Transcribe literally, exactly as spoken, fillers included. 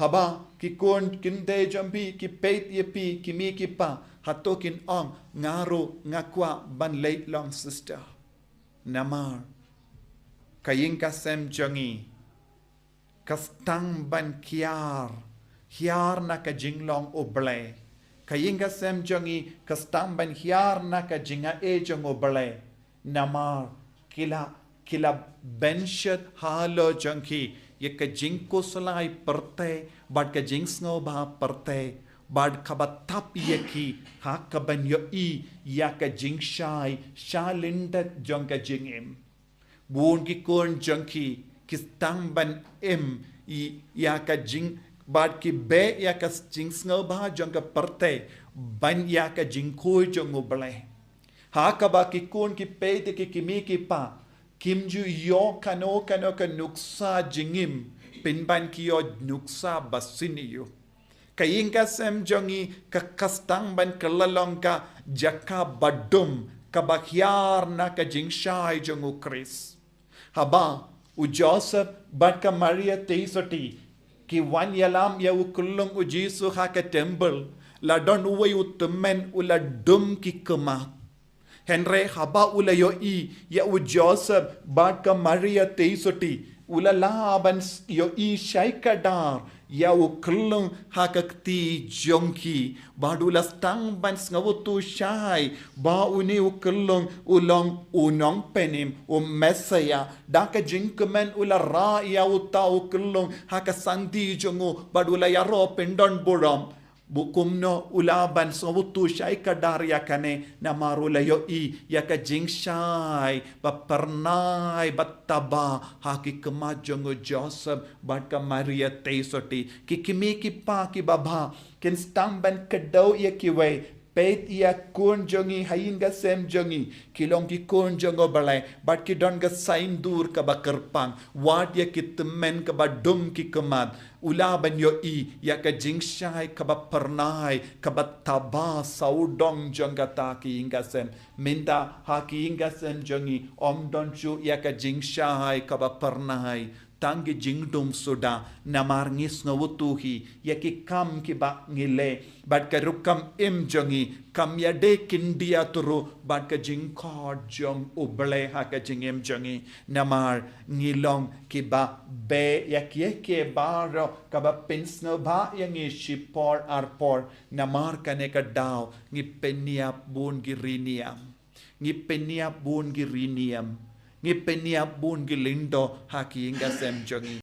Haba ki khun kin dei jong phi ki peit ïa phi ki mei ki pa, hato kin ong nga ruh nga kwah ban leit long sister? Namar ka ïing ka sem jong ngi ka sdang ban hiar, hiar na ka jinglong U Blei. Ka ïing ka sem jong ngi ka sdang ban hiar na ka jingai jong U Blei. Namar ki la, ki la bynshet halor jong ki ïa ka jingkhuslai pyrthei bad ka jingsngewbha pyrthei, bad kaba tap ïa ki ha kaban ïohi ïa ka jingshai shalyndet jong ka jingim. Bun ki khun jong ki ki sdang ban im ïa ka jing, bad ki beh ïa ka jingsngewbha jong ka pyrthei ban ïa ka jingkhuid jong U Blei. Ha kaba ki khun ki peit ïa ki ki mei ki pa kim ju ïoh kano kano ka nuksa jingim, pynban ki ïoh nuksa ba sniew. Ka ïing ka sem jong ngi ka, ka sdang ban kylla long ka jaka ba dum, kaba hiar na ka jingshai jong U Khrist. Haba u Joseph bad ka Maria Theisotti ki wan ïalam ïa u khyllung U Jisu ha ka temple, la don uwei u tymmen u la dum ki khmat. Hynrei haba u la ïohi ïa u Joseph bad ka Maria Theisotti, u la lah ban ïohi shai kdar ïa u khyllung ha ka kti jong ki, bad u la sdang ban sngewthuh shai ba une u khyllung u long u nongpynim, u Messiah. Da ka jingkmen u la rah ïa uta u khyllung ha ka sandei jong u bad u la ïaroh pyndon burom. Bad kumno u lah ban sngewthuh shai kdar ïa kane? Namar u la ïohi ïa ka jingshai ba phyrnai ba taba ha ki khmat jong u Joseph bad ka Maria Theisotti. Ki kmie ki kpa kiba bha kin sdang ban kdew ïa kiwei. Peit ïa ki khun jong ngi ha ïing ha sem jong ngi, ki long ki khun jong U Blei bad ki don ka saiñdur kaba kyrpang. Wat ïa ki tymmen kaba dum ki khmat, u lah ban ïohi ïa ka jingshai kaba phyrnai kaba taba sawdong jong kata ka ïing ka sem. Mynta ha ka ïing ka sem jong ngi ym don shuh ïa ka jingshai kaba phyrnai, tang ki jingdum suda. Namar ngi sngewthuh hi ïa ki kam kiba ngi leh bad ka rukom im jong ngi kam ïadei khyndiat ruh bad ka jingkhot jong U Blei ha ka jingim jong ngi. Namar ngi long kiba beh ïa kiei kiei baroh kaba pynsngewbha ïa ngi shipor arpor. Namar kane ka daw ngi pynïap bun ki riniam, ngi pynïap bun ki riniam, ngi pynïap bun ki lyngdoh ha ka ïing ka sem jong ngi.